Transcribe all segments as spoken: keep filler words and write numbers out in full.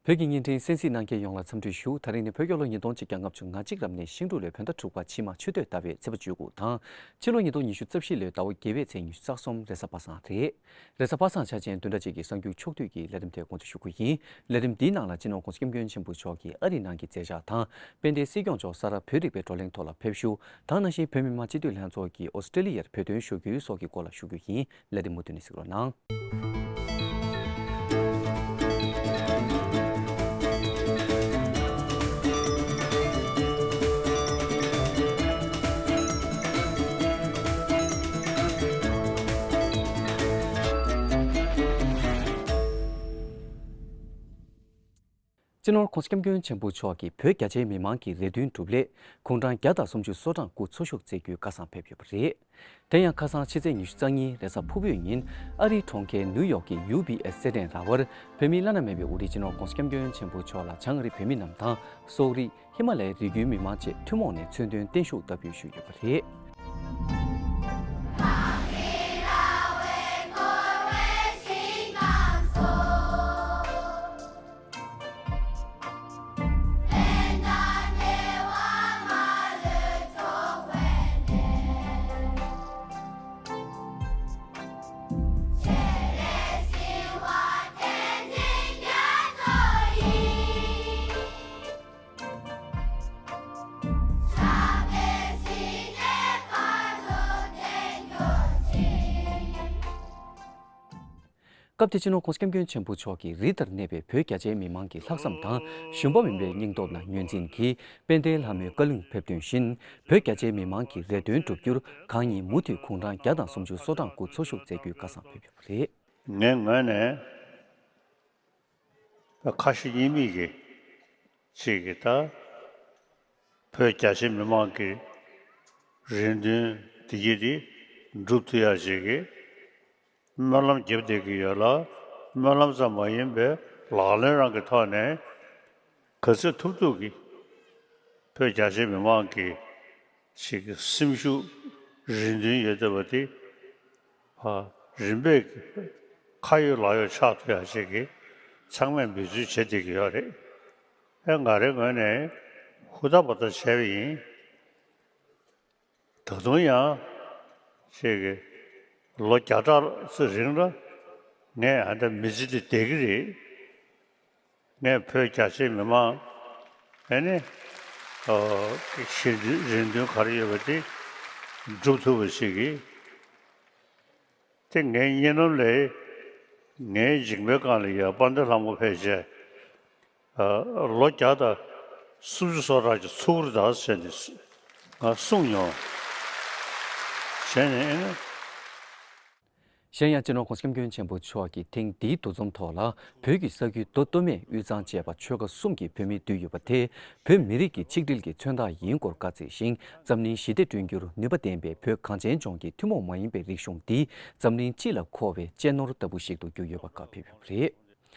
བོད་ཀྱི་བརྙན་འཕྲིན་གསན་གཟིགས་གནང་མཁན་ཡོངས་ལ་འཚམས་འདྲི་ཞུ། ད་རིང་ནི་བོད་རྒྱལ་ལོ་ཉིས་སྟོང་ཆིག་བརྒྱ་ལྔ་བཅུ་ང་གཅིག་རབ་གནས་ཤིང་འབྲུག་ལོའི་བོད་ཟླ་དྲུག་པ་ཕྱི་མ་ཆུ་སྟོད་ཟླ་བའི་ཚེས་པ་བཅུ་དགུ་དང་། ཕྱི་ལོ་ཉིས་སྟོང་ཉི་ཤུ་རྩ་བཞི་ལོའི་ཟླ་བ་བརྒྱད་པའི་ཚེས་ཉི་ཤུ་རྩ་གསུམ་རེས་གཟའ་པ་སངས་རེད། རེས་གཟའ་པ་སངས་འཆར་ཅན་བདུན་ཕྲག་གཅིག་གི་གསར་འགྱུར་ཕྱོགས་བསྡུས་ཀྱི་ལས་རིམ་དེ་འགོ་འཛུགས་ཞུ་གི་ཡིན། ལས་རིམ་འདིའི་ནང་ལ་སྤྱི་ནོར་༸གོང་ས་༸སྐྱབས་མགོན་ཆེན་པོ་མཆོག་གིས་ཨ་རིའི་ནང་གི་མཛད་འཆར་དང་། དཔལ་ལྡན་སྲིད་སྐྱོང་མཆོག་ས་རཱ་བོད་རིག་པའི་བགྲོ་གླེང་ཐོག་ལ་ཕེབས་ཞུགས་དང་། ནང་བཞིན་བོད་མི་མང་སྤྱི་འཐུས་ལྷན་ཚོགས་ཀྱིས་ཨོ་སི་ཀྲེ་ལི་ཡར་བོད་དོན་ཞུ་སྐུལ་སོགས་ཀྱི་སྐོར་ལ་ཞུ་རྒྱུ་ཡིན། ལས་རིམ་མུ་མཐུད་ནས་གཟིགས་རོགས་གནང་། སྤྱི་ནོར་༸གོང་ས་༸སྐྱབས་མགོན་ཆེན་པོ་མཆོག་གིས་བོད་རྒྱ་ཆེའི་མི་མང་གི་རེ་འདུན་སྒྲུབ་སླད་དགུང་གྲངས་བརྒྱ་དང་སུམ་ཅུ་སོ་གྲངས་སྐུ་འཚོ་བཞུགས་མཛད་རྒྱུའི་བཀའ་བཟང་ཕེབས་ཡོད་པ་རེད། དེ་ཡང་ཁ་སང་ཕྱི་ཚེས་ཉི་ཤུ་རྩ་གཉིས་རེས་གཟའ་ཕུར་བུའི་ཉིན་ཨ་རིའི་གྲོང་ཁྱེར་ནིའུ་ཡོག་གི་ཡུ་བི་ཨེས་རྩེད་འགྲན་ར་བར་བོད་མིའི་བླ་ན་མེད་པའི་དབུ་ཁྲིད་སྤྱི་ནོར་༸གོང་ས་༸སྐྱབས་མགོན་ཆེན་པོ་མཆོག་ལ་བྱང་ཨ་རིའི་བོད་མི་རྣམས་དང་། སོག་རིགས། ཧི་མ་ལ་ཡའི་རི་རྒྱུད་མི་མང་བཅས་ཐུན་མོང་ནས་མཚན་དོན་བརྟན་བཞུགས་བསྟར་འབུལ་ཞུས་ཡོད་པ་རེད། སྐབས་དེར་སྤྱི་ནོར་༸གོང་ས་༸སྐྱབས་མགོན་ཆེན་པོ་མཆོག་གིས་རི་ལྟར་གནས་པའི་བོད་རྒྱ་ཆེའི་མི་མང་གི་ལྷག་བསམ་དང་ཞུམ་པ་མིན་པའི་སྙིང་སྟོབས་ལ་ངོས་འཛིན་གྱིས། དཔལ་ལྡན་ལྷ་མོའི་བཀའ་ལུང་ཕེབས་དོན་བཞིན། བོད་རྒྱ་ཆེའི་མི་མང་གི་རེ་འདུན་བསྒྲུབ་རྒྱུར་གང་ཉིད་མུ་མཐུད་དགུང་གྲངས་བརྒྱ་དང་སུམ་ཅུ་སོ་གྲངས་སྐུ་འཚོ་བཞུགས་མཛད་རྒྱུའི་བཀའ་བཟང་ཕེབས་ཡོད་པ་རེད། ངའི་ངོས་ནས་ཁ་ཞེ་གཉིས་མེད་ཀྱི་ཅིག་གི་ད་བོད་རྒྱ་ཆེ་མི་མང་གི་རེ་འདུན་འདི་གྱིས་འདི་འགྲུབ་ཐུབ་ཡ་ཅིག་གི་སྨོན་ལམ་རྒྱབ་བསྡད་ཀྱི་ཡོད་ལ། སྨོན་ལམ་ཙམ་མ་ཡིན་པའི་ལག་ལེན་རང་གི་ཐོག་ནས་ག་ཚོད་ཐུབ་ཐུབ་ཀྱི་བོད་རྒྱ་ཆེ་མི་མང་གི་ཞིག་གི་སེམས་ཤུགས་རེ་འདུན་ཡོད་བསྡད་པ་དེ། ཨ། རིམ་པས་ཁ་ཡོད་ལག་ཡོད་ཆགས་ཐུབ་ཡ་ཞིག་གི་ཚང་མས་འབད་བརྩོན་བྱེད་བསྡད་ཀྱི་ཡོད་རེད། ཨེ། ང་རའི་ངོས་ནས་ཧུར་ཐག་པ་ཐག་བྱས་པ་ཡིན། ད་དུང་ཡང་ཞིག་གི་ལོ་བརྒྱ་ཕྲག་ཙམ་རིང་ལ་ངས་ཨ་ད་མི་ཚེ་འདི་བསྡད་ཀྱི་རེད། ངས་བོད་རྒྱ་ཆེའི་མི་མང་ཨེ་ནི་ཨོ་གི་ཞེ་འདུན་རེ་འདུན་ག་རེ་ཡོད་པ་དེ་འགྲུབ་ཐུབ་པ་ཞིག་གིས། དེ་ངའི་སྙིང་གནམ་ལས་ངའི་མཇིང་པའི་སྒང་ལ་ཡ་དཔལ་ལྡན་ལྷ་མོ་ཕེབས་རྗེས། ཨ། ལོ་བརྒྱ་དང་སུམ་ཅུ་སོ་གྲངས་ཀྱི་ཚུགས་པར་གདའ་ཟེར་ནས་ང་གསུངས་མྱོང་། བྱས་ནས་ཨེ་ནི། གཞན་ཡང་སྤྱི་ནོར་༸གོང་ས་༸སྐྱབས་མགོན་ཆེན་པོ་མཆོག་གིས་ཐེངས་འདིའི་འདུ་འཛོམས་ཐོག་ལ་བོད་ཀྱི་ས་ཁུལ་མདོ་སྟོད་སྨད་དབུས་གཙང་བཅས་པ་ཆོལ་ཁ་གསུམ་གྱི་བོད་མི་འདུས་ཡོད་པ་དེ་བོད་མི་རིགས་ཀྱི་ཆིག་སྒྲིལ་གྱི་མཚོན་རྟགས་ཡིན་སྐོར་བཀའ་སྩལ་ཞིང་། འཛམ་གླིང་ཞི་བདེ་བསྐྲུན་རྒྱུར་ནུས་པ་ལྡན་པའི་བོད་གངས་ཅན་ལྗོངས་ཀྱི་ཐུན་མོང་མ་ཡིན་པའི་རིག་གཞུང་འདི་འཛམ་གླིང་སྤྱི་ལ་མཁོ་བའི་གཅེས་ནོར་ལྟ་བུ་ཞིག་ཏུ་གྱུར་ཡོད་པ་བཀའ་ཕེབས་ཡོད་པ་རེད།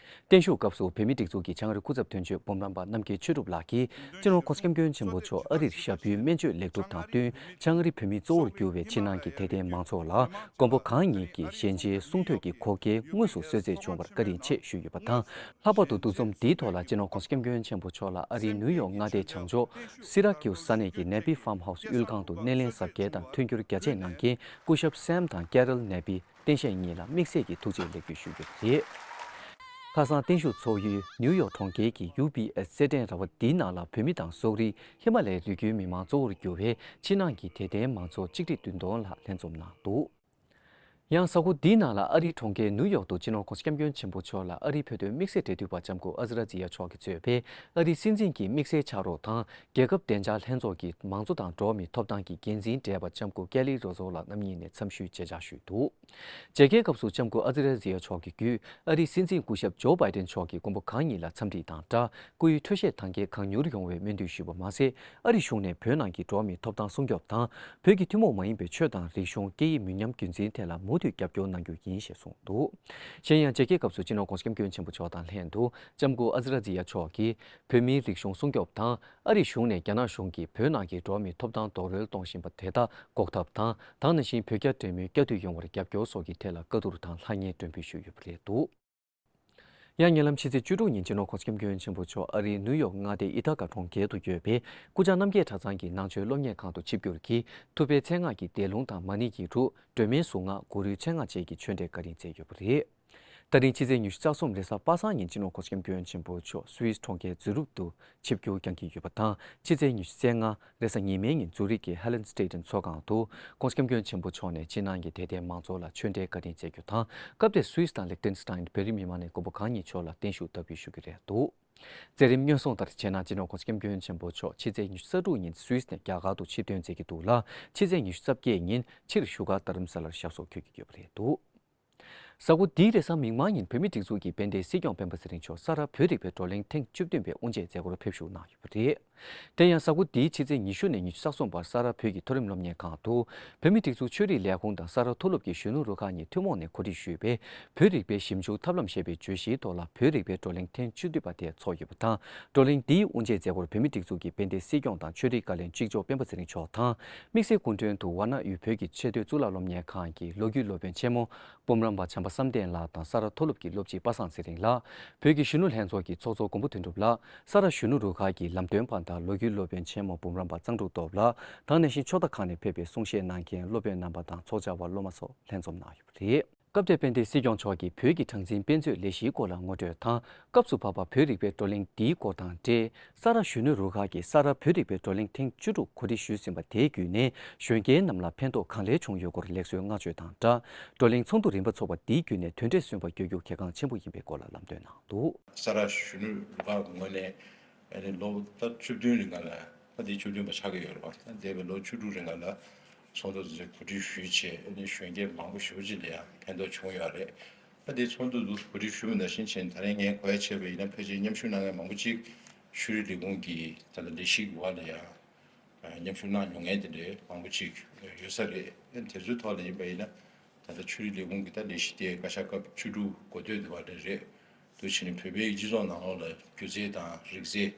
བརྟན་བཞུགས་སྐབས་སུ་བོད་མིའི་སྒྲིག་འཛུགས་ཀྱི་བྱང་ཨ་རིའི་སྐུ་ཚབ་དོན་གཅོད་འབུམ་རམས་པ་རྣམ་རྒྱལ་ཆོས་གྲུབ་ལགས་ཀྱིས། སྤྱི་ནོར་༸གོང་ས་༸སྐྱབས་མགོན་ཆེན་པོ་མཆོག་ཨ་རིར་ཞབས་ཕུལ་སྨན་བཅོས་ལེགས་གྲུབ་དང་བསྟུན། བྱང་ཨ་རིའི་བོད་མིའི་གཙོ་བོར་གྱུར་བའི་ཕྱི་ནང་གི་དད་ལྡན་མང་ཚོགས་ལ་མགོན་པོ་གང་ཉིད་ཀྱི་ཞལ་མཇལ་གསུང་ཐོས་ཀྱི་གོ་སྐལ་དངོས་སུ་གསོལ་སྩལ་བྱུང་བར་བཀའ་དྲིན་ཆེ་ཞུས་ཡོད་པ་དང་། ལྷག་པར་དུ་འདུ་འཛོམས་འདིའི་ཐོག་ལ་སྤྱི་ནོར་༸གོང་ས་༸སྐྱབས་མགོན་ཆེན་པོ་མཆོག་ལ་ཨ་རིའི་ནིའུ་ཡོག་མངའ་སྡེའི་བྱང་ཕྱོགས་སི་ར་ཀིའུ་ས་གནས་ཀྱི་ནེ་པི་ཕཱམ་ཧའུ་སི་དབུས་ཁང་དུ་སྣེ་ལེན་གཟབ་རྒྱས་དང་མཐུན་འགྱུར་རྒྱ་ཆེ་གནང་མཁན་སྐུ་ཞབས་སེམ་དང་ཀེ་རལ་ནེ་པི་བསྟན་ཤེས་གཉིས་ལ་དམིགས་བསལ་གྱི་ཐུགས་རྗེ་ལེགས་འབུལ་ཞུས་ཡོད་པ་རེད། ཁ་སང་བརྟན་བཞུགས་ཚོགས་ཡུལ་ནིའུ་ཡོག་གྲོང་ཁྱེར་གྱི་ཡུ་བི་ཨེས་རྩེད་འགྲན་ར་བ་འདིའི་ནང་ལ་བོད་མི་དང་སོག་རིགས། ཧི་མ་ལ་ཡའི་རི་རྒྱུད་མི་མང་གཙོ་བོར་གྱུར་བའི་ཕྱི་ནང་གི་དད་ལྡན་མང་ཚོགས་ཆིག་ཁྲི་བདུན་སྟོང་ལྷག་ལྷན་འཛོམས་གནང་འདུག། ཡང་གཟའ་འཁོར་འདིའི་ནང་ལ་ཨ་རིའི་གྲོང་ཁྱེར་ནིའུ་ཡོག་ཏུ་སྤྱི་ནོར་༸གོང་ས་༸སྐྱབས་མགོན་ཆེན་པོ་མཆོག་ལ་ཨ་རིའི་བོད་དོན་དམིགས་བསལ་འབྲེལ་མཐུད་པ་ལྕམ་སྐུ་ཨ་ཛི་ར་ཛི་ཡ་མཆོག་གིས་གཙོས་པའི་ཨ་རིའི་སྲིད་འཛིན་གྱི་དམིགས་བསལ་ཕྱག་རོགས་དང་། རྒྱལ་ཁབ་བདེ་འཇགས་ལྷན་ཚོགས་ཀྱི་མང་གཙོ་དང་འགྲོ་བ་མིའི་ཐོབ་ཐང་གི་འགན་འཛིན་བགྲེས་པ་ལྕམ་སྐུ་ཀེ་ལི་རོ་ཛོ་ལགས་རྣམ་གཉིས་ནས་འཚམས་ཞུའི་མཇལ་བཅར་ཞུས་འདུག། མཇལ་ཁའི་སྐབས་སུ་ལྕམ་སྐུ་ཨ་ཛི་ར་ཛི་ཡ་མཆོག་གི་བརྒྱུད་ཨ་རིའི་སྲིད་འཛིན་སྐུ་ཞབས་ཇོ་བྷའི་ཏན་མཆོག་གིས་མགོན་པོ་གང་ཉིད་ལ་འཚམས་འདྲི་དང་སྦྲགས། སྐུའི་འཕྲོད་བཞེས་ཐང་གའི་གང་མྱུར་ཡོང་བའི་སྨོན་འདུན་ཞུས་པ་མ་ཟད། ཨ་རི་གཞུང་ནས་བོད་ནང་གི་འགྲོ་བ་མིའི་ཐོབ་ཐང་སྲུང་སྐྱོབ་དང་། བོད་ཀྱི་ཐུན་མོང་མ་ཡིན་པའི་ཆོས་དང་རིག་གཞུང་སྐད་ཡིག་མི་ཉམས་རྒྱུན་འཛིན་ཐད་ལ་མུ་མཐུད་རྒྱབ་སྐྱོར་གནང་རྒྱུ་ཡིན་ཞེས་གསུངས་འདུག། གཞན་ཡང་མཇལ་ཁའི་སྐབས་སུ་སྤྱི་ནོར་༸གོང་ས་༸སྐྱབས་མགོན་ཆེན་པོ་མཆོག་དང་ལྷན་དུ་ལྕམ་སྐུ་ཨ་ཛི་ར་ཛི་ཡ་མཆོག་གིས་བོད་མིའི་རིག་གཞུང་སྲུང་སྐྱོབ་དང་། ཨ་རི་གཞུང་ནས་རྒྱ་ནག་གཞུང་གིས་བོད་ནང་གི་འགྲོ་བ་མིའི་ཐོབ་ཐང་རྡོག་རོལ་གཏོང་བཞིན་པ་དེ་དག་འགོག་ཐབས་དང་། དེ་ནང་བཞིན་བོད་རྒྱ་འབྲེལ་མོལ་བསྐྱར་མཐུད་ཡོང་བར་རྒྱབ་སྐྱོར་སོགས་ཀྱི་ཐད་ལ་བཀའ་བསྡུར་དང་ལྷང་ངེའི་མགྲོན་འབོད་ཞུས་ཡོད་པ་རེད་འདུག། ཡང་ཉེ་ལམ་ཕྱི་ཚེས་བཅུ་དྲུག་ཉིན་སྤྱི་ནོར་༧གོང་ས་༧སྐྱབས་མགོན་ཆེན་པོ་མཆོག་ཨ་རིའི་ནིའུ་ཡོག་མངའ་སྡེའི་ཨི་ཐ་ཀ་གྲོང་ཁྱེར་དུ་ཡོད་པའི་སྐུ་བཅར་རྣམ་རྒྱལ་གྲྭ་ཚང་གི་ནང་ཆོས་སློབ་གཉེར་ཁང་དུ་ཆིབས་བསྒྱུར་གྱིས་ཐུབ་པའི་མཚན་སྔགས་ཀྱི་བཟླས་ལུང་དང་མ་ཎི་ཡིག་དྲུག་སྒྲོལ་མའི་གཟུངས་སྔགས་གུ་རུའི་མཚན་སྔགས་བཅས་ཀྱི་ཆོས་འབྲེལ་བཀའ་དྲིན་སྩལ་ཡོད་པ་རེད། ད་རིང་ཕྱི་ཚེས་ཉི་ཤུ་རྩ་གསུམ་རེས་གཟའ་པ་སངས་ཉིན་སྤྱི་ནོར་༧གོང་ས་༧སྐྱབས་མགོན་ཆེན་པོ་མཆོག་སུད་སི་གྲོང་ཁྱེར་ཛུ་རིག་ཏུ་ཆིབས་བསྒྱུར་བསྐྱང་གི་ཡོད་པ་དང་ཕྱི་ཚེས་ཉི་ཤུ་རྩ་ལྔ་རེས་གཟའ་ཉི་མའི་ཉིན་ཛུ་རིག་གི་Hallenstetten་ཚོགས་ཁང་དུ་༧གོང་ས་༧སྐྱབས་མགོན་ཆེན་པོ་མཆོག་ནས་ཕྱི་ནང་གི་དད་ལྡན་མང་ཚོགས་ལ་ཆོས་འབྲེལ་བཀའ་དྲིན་སྩལ་རྒྱུ་དང་སྐབས་དེར་སུད་སི་དང་ལིག་ཏེན་སི་ཏན་བོད་རིགས་མི་མང་ནས་མགོན་པོ་གང་ཉིད་མཆོག་ལ་བརྟན་བཞུགས་བསྟར་འབུལ་ཞུ་རྒྱུ་རེད་འདུག་མཛད་རིམ་སྔོན་སོང་ལྟར་བྱས་ན་སྤྱི་ནོར་༧གོང་ས་༧སྐྱབས་མགོན་ཆེན་པོ་མཆོག་ཕྱི་ཚེས་ཉི་ཤུ་རྩ་དྲུག་ཉིན་སུད་སི་ནས་རྒྱ་གར་དུ་ཆིབས་ཐོན་མཛད་ཀྱི་འདུག་ལ་ཕྱི་ཚེས་ཉི་ཤུ་རྩ་བརྒྱད་ཉིན་ཕྱིར་བཞུགས་སྒར་རྡ་རམ་ས་ལར་ཞབས་སོར་འཁོད་ཀྱི་ཡོད་པ་རེད་འདུག་གཟའ་འཁོར་འདིའི་རེས་གཟའ་མིག་དམར་ཉིན་བོད་མིའི་སྒྲིག་འཛུགས་ཀྱི་དཔལ་ལྡན་སྲིད་སྐྱོང་སྤེན་པ་ཚེ་རིང་མཆོག་ས་རཱ་བོད་རིག་པའི་བགྲོ་གླེང་ཐེངས་བཅུ་བདུན་པའི་དབུ་འབྱེད་མཛད་སྒོར་ཕེབས་བཞུགས་གནང་ཡོད་པ་རེད། དེ་ཡང་གཟའ་འཁོར་འདིའི་ཕྱི་ཚེས་ཉི་ཤུ་ནས་ཉི་ཤུ་རྩ་གསུམ་བར་ས་རཱ་བོད་ཀྱི་མཐོ་རིམ་སློབ་གཉེར་ཁང་དུ་བོད་མིའི་སྒྲིག་འཛུགས་ཆོས་རིག་ལས་ཁུངས་དང་ས་རཱ་མཐོ་སློབ་ཀྱི་གཞོན་ནུ་རུ་ཁག་གཉིས་ཐུན་མོང་ནས་གོ་སྒྲིག་ཞུས་པའི་བོད་རིག་པའི་ཞིབ་འཇུག་ཐབས་ལམ་ཞེས་པའི་བརྗོད་གཞིའི་ཐོག་ལ་བོད་རིག་པའི་བགྲོ་གླེང་ཐེངས་བཅུ་བདུན་པ་དེ་ཚོགས་ཡོད་པ་དང་བགྲོ་གླེང་འདིའི་དབུ་འབྱེད་མཛད་སྒོར་བོད་མིའི་སྒྲིག་འཛུགས་ཀྱི་དཔལ་ལྡན་སྲིད་སྐྱོང་དང་ཆོས་རིག་བཀའ་བློན་གཅིག་ལྕོགས་སྤེན་པ་ཚེ་རིང་མཆོག་དང་དམིགས་བསལ་སྐུ་མགྲོན་དུ་ཝཱ་ཎ་ཡུལ་བོད་ཀྱི་ཆེས་མཐོའི་གཙུག་ལག་སློབ་གཉེར་ཁང་གི་ལོ་རྒྱུས་སློབ་དཔོན་ཆེན་མོ་འབུམ་རམས་པ་བྱམས་པ་བསམ་གཏན་ལགས་དང་ས་རཱ་མཐོ་སློབ་ཀྱི་སློབ་སྤྱི་པ་སངས་ཚེ་རིང་ལགས། བོད་ཀྱི་གཞོན་ནུ་ལྷན་ཚོགས་ཀྱི་ཚོགས་གཙོ་མགོན་པོ་དོན་གྲུབ་ལགས། ས་རཱ་གཞོན་ནུ་རུ་ཁག་གི་ལམ་སྟོན་པ་དང་ལོ་རྒྱུས་སློབ་དཔོན་ཆེན་མོ་འབུམ་རམས་པ་གཙང་ཕྲུག་སྟོབས་ལགས་དང་ནང་བཞིན་ཕྱོགས་མཐའ་ཁག་ནས་ཕེབས་པའི་གསུང་བཤད་གནང་མཁན་སློབ་དཔོན་རྣམ་པ་དང་ཚོགས་བཅར་བ་སློབ་མ་སོགས་ལྷན་འཛོམས་གནང་ཡོད་པ་རེད། སྐབས་དེར་དཔལ་ལྡན་སྲིད་སྐྱོང་མཆོག་གིས་བོད་ཀྱི་གྲངས་འཛིན་དཔེ་མཛོད་ལས་གཞིའི་སྐོར་ལ་ངོ་སྤྲོད་དང་སྐབས་སུ་བབས་པ་བོད་རིག་པའི་བགྲོ་གླེང་འདིའི་སྐོར་དང་འབྲེལ། ས་རཱ་གཞོན་ནུ་རུ་ཁག་གིས་ས་རཱ་བོད་རིག་པའི་བགྲོ་གླེང་ཐེངས་བཅུ་དྲུག་གོ་སྒྲིག་ཞུས་ཟིན་པ་དེའི་བརྒྱུད་ནས་གཞོན་སྐྱེས་རྣམས་ལ་ཕན་ཐོགས་གང་ལེགས་བྱུང་ཡོད་སྐོར་ལེགས་གསོའི་བསྔགས་བརྗོད་དང་སྦྲགས། བགྲོ་གླེང་ཚོགས་འདུ་རིམ་པ་ཚོགས་པ་འདིའི་བརྒྱུད་ནས་དོན་འབྲས་སོན་པ་བརྗོད་རྒྱུ་གལ་འགངས་ཆེན་པོ་ཡིན་པའི་སྐོར་ལ་ལམ་སྟོན་གནང་འདུག་ས་རཱ་གཞོན་ནུ་རུ་ཁག་ངོས་ནས་ཨ་ནི་ལོ་ད་བཅུ་བདུན་རིང་ག་ལ་ད་འདི་བཅུ་བདུན་པ་ཆགས་ཀྱི་ཡོད་རེད་པ། ད་འདས་པའི་ལོ་བཅུ་དྲུག་རིང་ག་ལ་ཚོགས་འདུ་འདི་གོ་སྒྲིག་ཞུས་བྱས་ཨ་ནི་གཞོན་སྐྱེས་མང་པོ་ཞེ་པོ་ཅིག་ལ་ཡང་ཕན་ཐོགས་བྱུང་ཡོད་རེད། ད་འདི་ཚོགས་འདུ་འདི་གོ་སྒྲིག་ཞུས་པ་ནང་བཞིན་བྱས་ད་རིང་ངས་གོ་ཡ་བྱས་པ་ཡིན་ན་ཕལ་ཆེར་མཉམ་ཞུགས་གནང་མཁན་མང་པོ་ཅིག་ཤེས་རིག་ལས་ཁུངས་ཀྱི་ད་ལྟ་ལས་གཞི་གི་འོག་ལ་ཡང་མཉམ་ཞུགས་གནང་མྱོང་མཁན་དེ་འདྲའི་མང་པོ་ཅིག་ཡོད་ས་རེད། ཨ་ནི་དེ་ཚོའི་ཐོག་ལ་ཡིན་པ་ཡིན་ན། ད་ལྟ་ཆོས་རིག་ལས་ཁུངས་ཀྱི་ད་ལས་གཞི་དེ་བཀའ་ཤག་སྐབས་བཅུ་དྲུག་འགོ་སྟོད་དེ་བ་རེད་རེད། དུ་ཕྱིན་ནས་བོད་པའི་སྤྱི་ཚོགས་ནང་ལོགས་ལ་སྒྱུ་རྩལ་དང་རིག་རྩལ་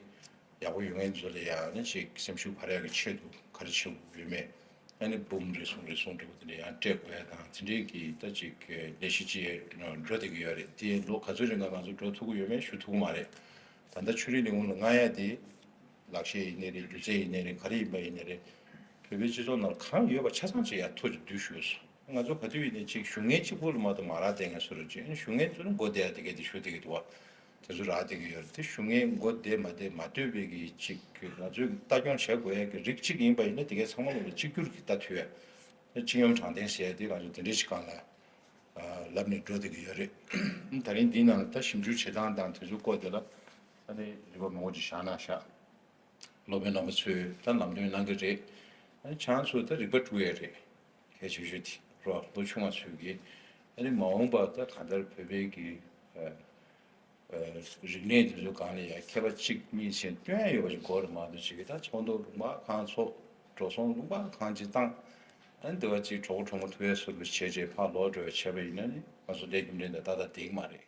ཡག་པོ་ཡོད་མཁན་ཚོ་ལ་ཡང་ནི་ཅིག་སེམས་ཤུགས་འཕར་ཡག་གི་ཆེད་དུ་ག་རེ་བྱེད་དགོས་ཡོད་མེད། ཨ་ནི་འབུམ་རེ་ཟུང་རེ་ཟུང་འདྲ་པོ་དེ་འདྲ་ཡང་སྤྲད་དགོས་ཡ་དང་དེ་འདྲའི་གི་ད་ཅིག་ལས་གཞི་ཅིག་འགྲོ་བསྡད་ཀྱི་ཡོད་རེད། དེ་ལོ་ག་ཚོད་རིང་ག་ང་ཚོ་འགྲོ་ཐུབ་ཀྱི་ཡོད་མེད་ཞུ་ཐུབ་ཀྱི་མ་རེད། ད་ལྟ་ཆོས་རིག་ལས་ཁུངས་ལ་མངགས་ཡ་དེ་ལག་ཤེས་ཡིན་ནའི་རེད། སྒྱུ་རྩལ་ཡིན་ནའི་རེད། ག་རེ་ཡིན་པ་ཡིན་ནའི་རེད། བོད་པའི་སྤྱི་ཚོགས་ནང་གང་ཡོད་པ་ཆ་ཚང་ཅིག་ཡར་ཐོ་ཅིག་བསྡུས་ཞུས་སོང་། ང་ཚོ་ག་དུས་ཡིན་ནའི་ཅིག་ཞུ་མཁན་གཅིག་པུ་ལ་མ་གཏོགས་མ་རག་བསྡད་མཁན་བཟོ་འདྲ་ཅིག་ཨ་ནི་ཞུ་མཁན་ཚོ་ནི་མགོ་བདེ་ཡ་དེ་གས་དེ་ཞུ་བསྡད་ཀྱི་འདུག་བ། དེ་ཚོ་རག་བསྡད་ཀྱི་ཡོད་རེད། དེ་ཞུ་མཁན་མགོ་བདེ་མ་བདེ་མ་ལྟོས་པའི་གི་ཅིག་ང་ཚོས་ལྟ་སྐྱོང་བྱེད་དགོས་ཡ་གི་རིགས་གཅིག་ཡིན་པ་ཡིན་ན་དེ་གས་ཚང་མ་ལ་གཅིག་གྱུར་གྱི་ལྟ་ཐུབ་ཡ། སྤྱི་སྙོམས་དྲང་བདེན་ཟེར་ཡ་དེ་ང་ཚོ་དེ་འདྲ་ཞིག་སྒང་ལ་ལབ་ནས་འགྲོ་བསྡད་ཀྱི་ཡོད་རེད། ད་རིང་འདིའི་ནང་ལ་ད་ཞིབ་འཇུག་བྱེད་སྟངས་དང་དེ་ཚོའི་སྐོར་དེ་ལ་ད་ནི་རིག་པ་མང་པོ་ཅིག་བཞག་ན་བཞག་སློབ་དཔོན་རྣམ་པ་ཚོས་ད་ལམ་སྟོན་གནང་གི་རེད། ཨ་ནི་ཁྱེད་རང་ཚོ་ད་རིག་པ་དཀྲུག་ཡས་རེད། གལ་ཆེ་ཤོས་དེ་རོ་ལོ་ཆུང་བ་ཚོས་ཀྱིས་ཨ་ནི་མ་འོངས་པ་ད་གང་ལྟར་བོད་པའི་གི་ཨ་ཨ་རིག་གནས་དེ་ཚོ་སྒང་ལ་ཡ་མཁས་པ་གཅིག་གཉིས་ཟེར་སྟོན་ཡ་ཡོད་པ་ཞིག་དགོས་རེད་མ་གཏོགས་ཅིག་གི་ད་ཚོགས་འདུ་ལུང་པ་གང་ཚོགས་འགྲོ་སོང་ལུང་པ་གང་ཅིག་བཏང་ཨ་ནི་དེ་བ་ཅིག་གྲོགས་པོ་གྲོགས་མོ་ཐུག་ཡས་བཟོ་འདྲ་བྱས་རྗེས་ཕར་ལོག་འགྲོ་ཡ་བྱས་པ་ཡིན་ན་ནི་ང་ཚོ་ལས་རྒྱུ་འབྲས་འདི་ཏག་ཏག་བསྡད་ཀྱི་མ་རེད།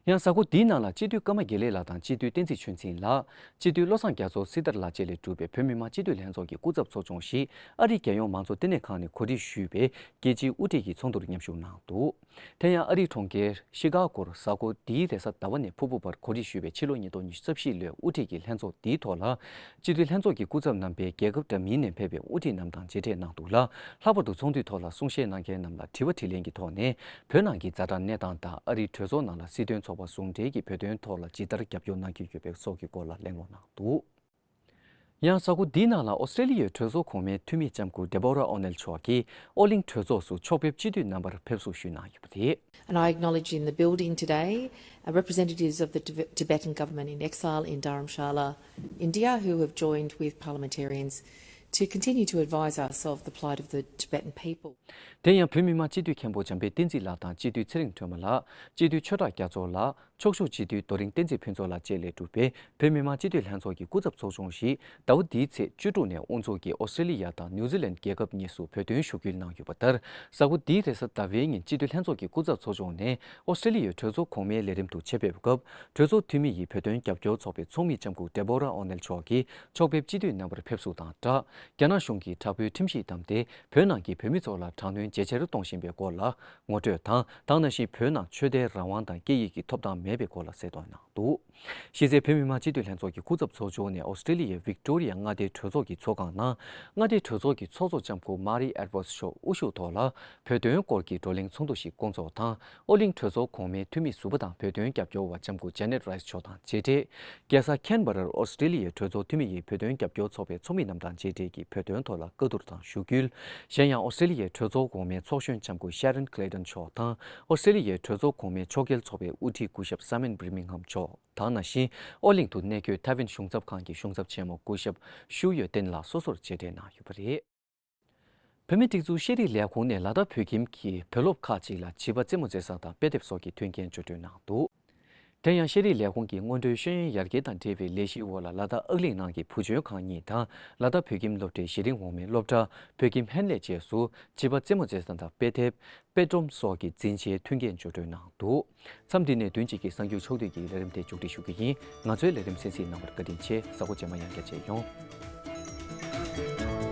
ཡང་གཟའ་འཁོར་འདིའི་ནང་ལ་སྤྱི་འཐུས་ཀརྨ་དགེ་ལེགས་ལགས་དང་སྤྱི་འཐུས་བསྟན་འཛིན་ཆོས་འཛིན་ལགས། སྤྱི་འཐུས་བློ་བཟང་རྒྱ་མཚོ་སྲི་ཐར་ལགས་བཅས་ལས་གྲུབ་པའི་བོད་མི་མང་སྤྱི་འཐུས་ལྷན་ཚོགས་ཀྱི་སྐུ་ཚབ་ཚོགས་ཆུང་ཞིག་ཨ་རིའི་རྒྱལ་ཡོངས་མང་གཙོ་ལྟེ་གནས་ཁང་ནས་གོ་སྒྲིག་ཞུས་པའི་རྒྱལ་སྤྱིའི་དབུ་ཁྲིད་ཀྱི་ཚོགས་འདུར་མཉམ་ཞུགས་གནང་འདུག་དེ་ཡང་ཨ་རིའི་གྲོང་ཁྱེར་ཤི་ཀ་གོར་གཟའ་འཁོར་འདིའི་རེས་གཟའ་ཟླ་བ་ནས་ཕུར་བུ་བར་གོ་སྒྲིག་ཞུས་པའི་ཕྱི་ལོ་ཉིས་སྟོང་ཉི་ཤུ་རྩ་བཞི་ལོའི་དབུ་ཁྲིད་ཀྱི་ལྷན་ཚོགས་འདིའི་ཐོག་ལ། སྤྱི་འཐུས་ལྷན་ཚོགས་ཀྱི་སྐུ་ཚབ་རྣམ་པས་རྒྱལ་ཁབ་འདྲ་མིན་ནས་ཕེབས་པའི་དབུ་ཁྲིད་རྣམས་དང་མཇལ་འཕྲད་གནང་འདུག་ལ། ལྷག་པར་དུ་ཚོགས་འདུའི་ཐོག་ལ་གསུང་བཤད་གནང་མཁན་རྣམས་ལ་དྲི་བ་དྲིས་ལན་གྱི་ཐོག་ནས་བོད་ནང་གི་ཛ་དྲག་གནས་སྟངས་དང་ཨ་རིའི་གྲོས་ཚོགས་ནང་ལ་སྲིད་དོན་ཚོགས་པ་ཟུང་འབྲེལ་གྱིས་བོད་དོན་ཐོག་ལ་ཇི་ལྟར་རྒྱབ་སྐྱོར་གནང་གི་ཡོད་པའི་སོགས་ཀྱི་སྐོར་ལ་གླེང་སློང་གནང་འདུག་ཡང་གཟའ་འཁོར་འདིའི་ནང་ལ་ཨོ་སི་ཀྲེ་ལི་ཡའི་གྲོས་ཚོགས་གོང་མའི་འཐུས་མི་ལྕམ་སྐུ་ཌེ་བྷོ་ར་ཨོ་ནེལ་མཆོག་གིས་ཨོ་གླིང་གྲོས་ཚོགས་སུ་ཕྱོགས་ཕེབས་སྤྱི་འཐུས་རྣམ་པར་ཕེབས་བསུ་ཞུས་གནང་ཡོད་པ་རེད། And I acknowledge in the building today uh, representatives of the Tib- Tibetan government in exile in Dharamshala, India, who have joined with parliamentarians to continue to advise us of the plight of the Tibetan people. དེ་ཡང་བོད་མི་མང་སྤྱི་འཐུས་མཁན་པོ་འཇམ་དཔལ་བསྟན་འཛིན་ལགས་དང་སྤྱི་འཐུས་ཚེ་རིང་སྒྲོལ་མ་ལགས། སྤྱི་འཐུས་ཆོས་གྲགས་རྒྱ་མཚོ་ལགས། ཕྱོགས་བཞུགས་སྤྱི་འཐུས་རྡོ་རིང་བསྟན་འཛིན་ཕུན་ཚོགས་ལགས་བཅས་ལས་གྲུབ་པའི་བོད་མི་མང་སྤྱི་འཐུས་ལྷན་ཚོགས་ཀྱི་སྐུ་ཚབ་ཚོགས་ཆུང་ཞིག་ཟླ་བ་འདིའི་ཚེས་བཅུ་དྲུག་ནས་དབུ་འཛུགས་ཀྱིས་ཨོ་སི་ཀྲེ་ལི་ཡ་དང་ནིའུ་ཛི་ལན་རྒྱལ་ཁབ་གཉིས་སུ་བོད་དོན་ཞུ་སྐུལ་གནང་ཡོད་པ་ལྟར། གཟའ་འཁོར་འདིའི་རེས་གཟའ་ཟླ་བའི་ཉིན་སྤྱི་འཐུས་ལྷན་ཚོགས་ཀྱི་སྐུ་ཚབ་ཚོགས་ཆུང་ནས་ཨོ་སི་ཀྲེ་ལི་ཡའི་གྲོས་ཚོགས་གོང་མའི་ལས་རིམ་དུ་ཆེད་ཕེབས་སྐབས། གྲོས་ཚོགས་འཐུས་མི་ཡིས་བོད་དོན་རྒྱབ་སྐྱོར་ཚོགས་པའི་ཚོགས་མི་ལྕམ་སྐུ་ཌེ་བྷོ་ར་ཨོ་ནེལ་མཆོག་གིས་ཕྱོགས་ཕེབས་སྤྱི་འཐུས་རྣམ་པར་ཕེབས་བསུ་དང་སྦྲགས། རྒྱ་ནག་གཞུང་གིས་དྲག་པོའི་ཁྲིམས་གཞི་བསྡམས་ཏེ་བོད་ནང་གི་བོད་མི་ཚོ་ལ་དྲག་གནོན་ཇེ་ཆེར་གཏོང་བཞིན་པའི་སྐོར་ལ་ངོ་སྤྲོད་དང་། དེ་ནང་བཞིན་བོད་ནང་ཆོས་དད་རང་དབང་དང་སྐད་ཡིག་གི་ཐོབ་ཐང་མེད། མེད་པའི་སྐོར་ལ་གསལ་སྟོན་གནང་འདུག། གཞི་རྩའི་བོད་མི་མང་སྤྱི་འཐུས་ལྷན་ཚོགས་ཀྱི་སྐུ་ཚབ་ཚོགས་ཆུང་ནས་ཨོ་སི་ཀྲེ་ལི་ཡའི་ཝིག་ཏོ་རི་ཡ་མངའ་སྡེའི་གྲོས་ཚོགས་ཀྱི་ཚོགས་ཁང་ནང་མངའ་སྡེའི་གྲོས་ཚོགས་ཀྱི་ཚོགས་གཙོ་ལྕམ་སྐུ་མ་རི་ཨེ་ཌི་ཝར་ཌི་མཆོག་དབུ་བཞུགས་ཐོག་ལ་བོད་དོན་སྐོར་གྱི་བགྲོ་གླེང་ཚོགས་འདུ་ཞིག་བསྐོང་ཚོགས་དང་། ཨོ་གླིང་གྲོས་ཚོགས་གོང་མའི་འཐུས་མི་ཟུར་པ་དང་བོད་དོན་རྒྱབ་སྐྱོར་བ་ལྕམ་སྐུ་ཇེ་ནེད་རའི་སི་མཆོག་དང་མཇལ་འཕྲད། རྒྱལ་ས་ཁེན་བྷ་རར་ཨོ་སི་ཀྲེ་ལི་ཡའི་གྲོས་ཚོགས་འཐུས་མི་ཡིས་བོད་དོན་རྒྱབ་སྐྱོར་ཚོགས་པའི་ཚོགས་མི་རྣམས་དང་མཇལ་འཕྲད་ཀྱིས་བོད་དོན་ཐོག་ལ་བཀའ་བསྡུར་དང་ཞུ་སྐུལ། གཞན་ཡང་ཨོ་སི་ཀྲེ་ལི་ཡའི་གྲོས་ཚོགས་གོང་མའི་ཚོགས་གཞོན་ལྕམ་སྐུ་ཤ་རན་ཁི་ལེ་ཏོན་མཆོག་དང་ཨོ་སི་ཀྲེ་ལི་ཡའི་གྲོས་ཚོགས་གོང་མའི་ཕྱོགས་འགལ་ཚོགས་པའི་དབུ་ཁྲིད་སྐུ་ཞབས་སཱ་མན་བྷི་རི་མིང་ཧམ་མཆོག་དང་ནང་བཞིན་ཨོ་གླིང་དུ་གནས་འཁོད་ཐའེ་ཝན་གཞུང་ཚབ་ཁང་གི་གཞུང་ཚབ་ཆེན་མོ་སྐུ་ཞབས་ཤུའུ་ཡོ་ཏེན་ལགས་སོ་སོར་མཇལ་འཕྲད་གནང་ཡོད་པ་རེད། བོད་མིའི་སྒྲིག་འཛུགས་ཤེས་རིག་ལས་ཁུངས་ནས་ལ་དྭགས་བོད་ཁྱིམ་གྱི་བོད་སློབ་ཁག་ཅིག་ལ་བྱིས་པ་རྩེད་མོ་རྩེ་ས་དང་དཔེ་དེབ་སོགས་ཀྱི་མཐུན་རྐྱེན་སྦྱོར་སྤྲོད་གནང་འདུག། དེ་ཡང་ཤེས་རིག་ལས་ཁུངས་ཀྱི་སྔོན་འགྲོའི་ཤེས་ཡོན་ཡར་རྒྱས་དང་འབྲེལ་བའི་ལས་གཞིའི་འོག་ལ་ལ་དྭགས་ཨག་གླིང་ནང་གི་བུ་བྱོན་ཁང་གཉིས་དང་ལ་དྭགས་བོད་ཁྱིམ་སློབ་གྲྭའི་གཞི་རིམ་འོག་མའི་སློབ་གྲྭ་བོད་ཁྱིམ་ཧན་ལས་བཅས་སུ་བྱིས་པ་རྩེད་མོ་རྩེ་ས་དང་དཔེ་དེབ། དཔེ་སྒྲོམ་སོགས་ཀྱི་འཛིན་ཆས་མཐུན་རྐྱེན་སྦྱོར་སྤྲོད་གནང་འདུག། མཚམས་འདི་ནས་བདུན་གཅིག་གི་གསར་འགྱུར་ཕྱོགས་བསྡུས་ཀྱི་ལས་རིམ་དེ་མཇུག་སྒྲིལ་ཞུ་རྒྱུ་ཡིན། ང་ཚོའི་ལས་རིམ་གསན་གཟིགས་གནང་བར་བཀའ་དྲིན་ཆེ། གཟའ་འཁོར་རྗེས་མ་ཡང་བསྐྱར་མཇལ་ཡོང་།